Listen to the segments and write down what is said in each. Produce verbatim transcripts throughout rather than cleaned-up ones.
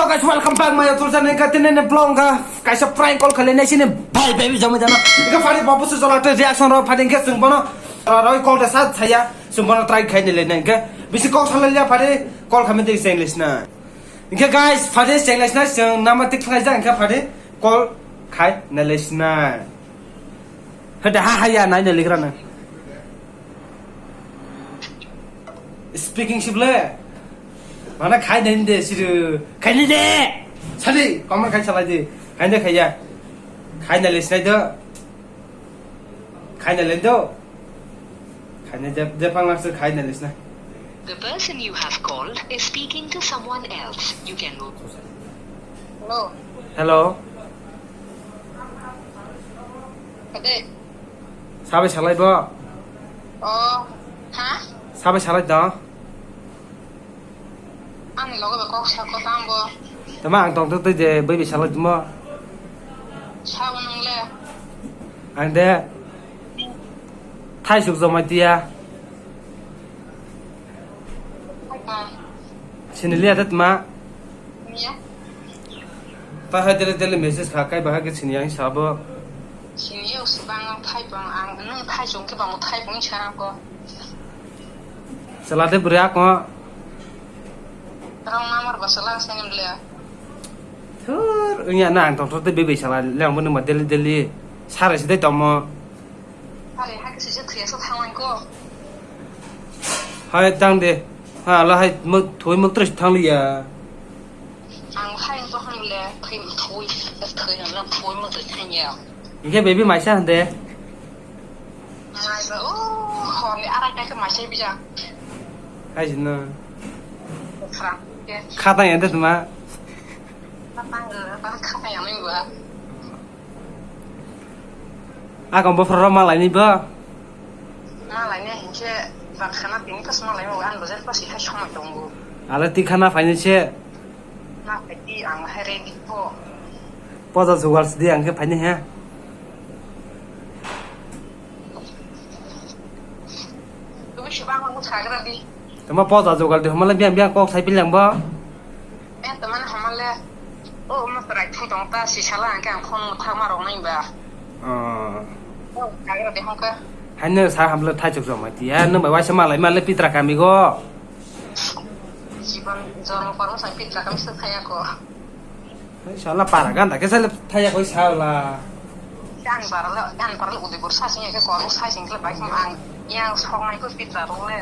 Guys, welcome back my YouTube channel. Ka tini ni vlog ka kaisa prank call khalai nai sini bhai bhai jama jana. Ka phari babu su jala te reaction ro phari ke sung bono. Roi call de sat saya sung bono try khai ni le nai ke. Bisi call khalai ya phari call khamai de English na. Ke guys, phari English na sung nama tik khlai ja ke phari call khai na le sina. Hada ha ha ya nai na le grana. Speaking shible. Mana khai den de siru. Khai ni de. Sadi, comment khai salai de. Khai de khai ya. Khai na le sinai do. Khai na le do. Khai na de de pang lak se khai na le sinai. The person you have called is speaking to someone else. You can move. Hello. Hello. Ade. Sabai salai bo? Oh, ha? Sabai salai do? Ani logo be kok sa ko tang bo. Tama ang tong twi de bai bi salai mo. Sa bo nung le. Ang de. Thai suk jomai tiya. Hai ka. Sini liya de tma. Niya. Ta hai dele dele message kha kai bahai ke sini yang sabo. Sini yo subang thai pang ang nung thai jong ke bang thai pang sa ko. Sala de bria ko. Rong namar ba sala sengem le. Thur unya na ang tong twi bebe sala le ang bo nung ma dele dele. Sare side tomo. Are, ha khe sijak thwiya sa thanglang ko. Hai tang de. Ha la hai muk thoi muk tres thang liya. Ang hai to han le thwi thwi thwi na thwi muk tres thang ya. Inke baby maisa hande. Mai ba o hor ni ara kai ka maisa bija. Hai jino. Khara. Khatang ya de tuma. Khatang ga ba khatang ya nang ba. Akon bophorok malaini bo? Malaini hinkhe bakhana tini pas malaini bo, ang bwsai pas hai somoi tongo. Ale tikhana phaini se. Na phaidi ang hai ready po. Poja jugal sidi ang khe phaini he. Tumi siba ang sagra di. Tama poja jugal di, humala biang biang kok sai pilang bo. Eh, teman hamale. Oh, mo trai thu tong ta si sala ang khe ang phone mo thak ma rong nai ba. Oh. Oh, kagera de hongka. Haino sa hamle thai chuk jom hai tiya, no bai waisa malai male pitra kami go. Jiban jormo kormo sa pitra kami sa thaya ko. Hai sala para ganda ke sale thaya koi sala. Gan barale, gan barale Udaipur sa sing ke kormo sa sing ke bai ang yang sok nai ko pitra rong le.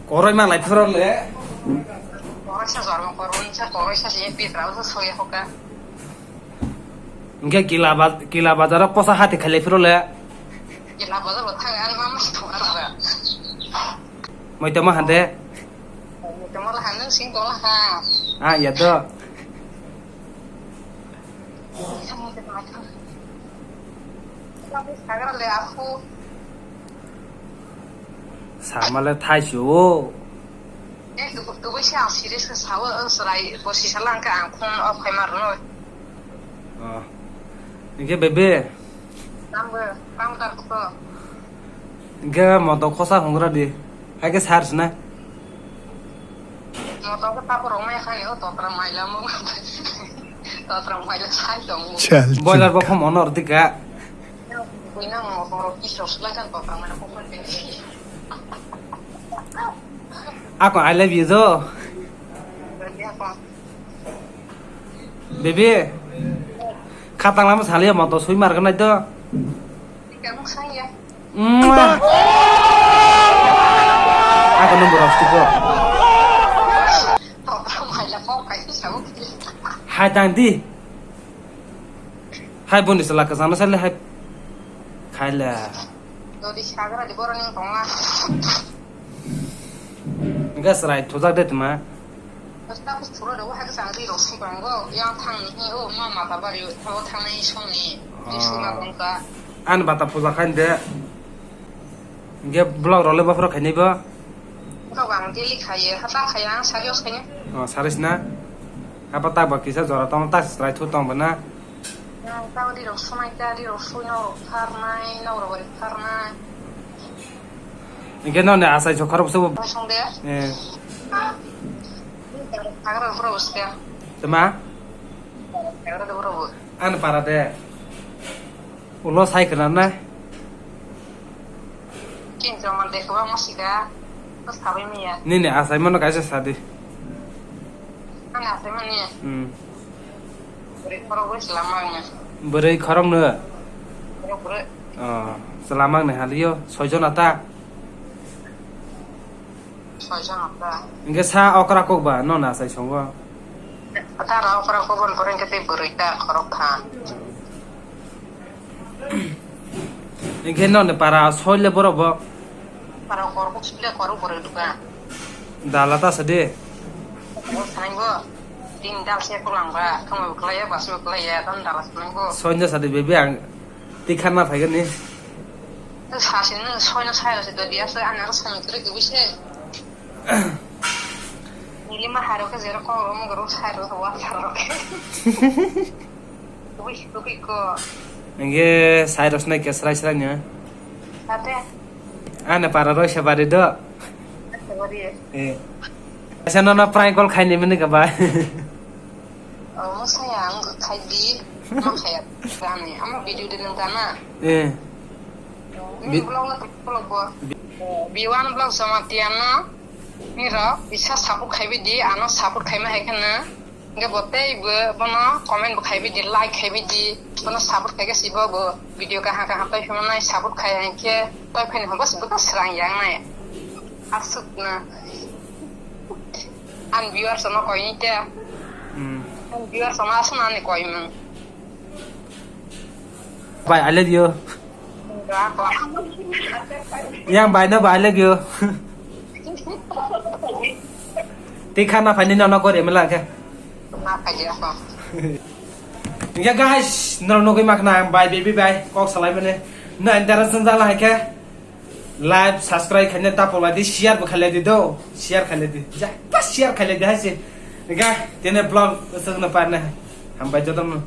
Koroi ma lai phuro le. Koroi sa jormo kormo sa koroi sa je pit rao sa soya hoka. Hingke kila ba-, kila bazar o kosa hati khailai phuro le. Kila bazar o thang ani mama thung ara. Moi tamo hande. Moi tamo la hande sing tong la ha. Ah, ya do. Sagra le aku. Samale thaisio. Eh, tu, tu bai sa serious ke sawo, eh, serai, bosi salang ke ang phone off khai mar no. Oh. Hingke bebe. Tambo, tam tar ko. Hingke moto khosa hongra di. Hai ke sar sna. Moto ko tapo rong mai khani o totra maila mo. Totra maila sai tong. Chal, chal. Boiler bo khom honor dika. Buina moto ro kiso sulai kan totra maila ko kan. Ako I love you do. Baby, khatang lama saliya moto sui mar ganai do. Kamu saya. Mwah. Ako number of tiko. Hai tang di. Hai boni sala kasana sale hai. Khaila. Dodi sagra di boroni tonga. Enggak serai thujak de tuma. Tapos pura dawa hai kesang ri rok sung tongo. Yang thang ni o ma mata bari o thang nai song ni. Ri sung na tongka. An bata puja khain de. Ge blog role ba phoro khainai bo. Blog ang daily khaye, hata khaye ang sari os khaye. Oh, saris na. Apa tak ba kisa jora tong tak serai thu tong bana. Yang tau di rok sunai ta di rok sui no rok pharnai, no rok bari pharnai. Hingke noni asai so khorok sobo. Song de. Eh. Hagra bro buska. Tama? Hagra bro bu. An para de. Ulo sai khna na. Kin jama de ko masika. Ko sabai miya. Nini asai mano kaisa sadi. Ana asai mani. Hmm. Bwrwi khorok bwrwi swlama wngna. Bwrwi khorokno? Khorok bwrwi. Oh, swlama wngna halio, soijon ata? Soijon ata. Hingke sa okra kok ba, no na sai songo? Ata ra okra kok bon poreng kete bwrwi ta khorok kha. Hingke no ne para soile borok bo? Para kor kok sile kor bwrwi duka. Dala ta sadi? Sanai bo. Tin dal se kulang ba, kamo buklaya, basu buklaya, tan dala sanai bo. Soinja sadi bebe ang tikhan ma phaigan ni. Sasi no soino sai se do dia se ana sami kre du se. Nili ma haro ke zero ko ro mo ro sai ro wa sa ro ke. Ui, ui ko. Hingke sai rosnai ke srai srai ni. Ate. Ana para roi se bari do. Ate bari. Eh. Asa no no prank call khai ni mini ka ba. Oh, mo saya ang khai di. Mo saya. Kani, amo video de nang tana. Eh. Ni Bi- vlog na vlog bo. Bi- Biwan vlog sama tiano. Nirok, bisa support khaibi di, ano support khaima hai khana. Hingke bo tei bo, bono comment bo khaibi di, like khaibi di, bono support khaike si bo, bo video kaham kaham tei phano nai support khai hai khe, tei phani hobo si bo srang yang nai. Asuk na. An viewers no koi ni te. Hmm. An viewers no asuk na ni koi mung. Bye, I love you. Yang bye no bye, I love you. Tei khana phani no no kore mela khe. Ya guys, no no goi makna bye baby bye. Kok salai mane. No interest jala hai khe. Like, subscribe khaina ta polai di, share bo khailai di do. Share khailai di. Ja, pas share khailai di hai se. Ga, tene vlog sokno parne. Hambai jotono.